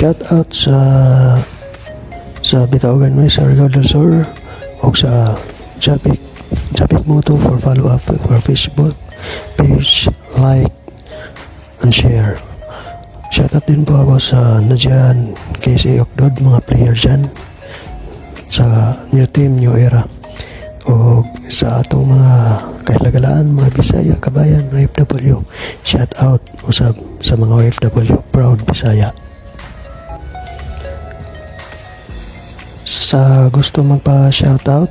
Shout out sa Bitaugan West, Surigao del Sur o sa Japik Japik Moto for follow up for Facebook page, like and share. Shout out din po ako sa Najiran KC Okdod, mga player dyan sa new team, new era, o sa atong mga kailagalaan, mga Bisaya, kabayan, OFW. Shout out usab sa mga OFW, proud Bisaya. Sa gusto magpa shout out,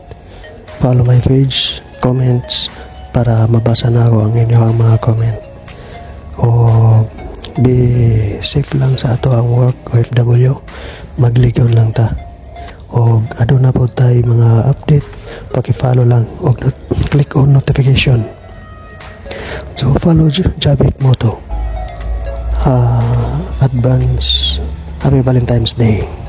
follow my page, comments para mabasa na ako ang inyong mga comment. O be safe lang sa ato ang work, OFW, magligon lang ta. O aduna po tayo mga update, paki-follow lang o click on notification. So follow Jabik Moto. Advance Happy Valentine's Day.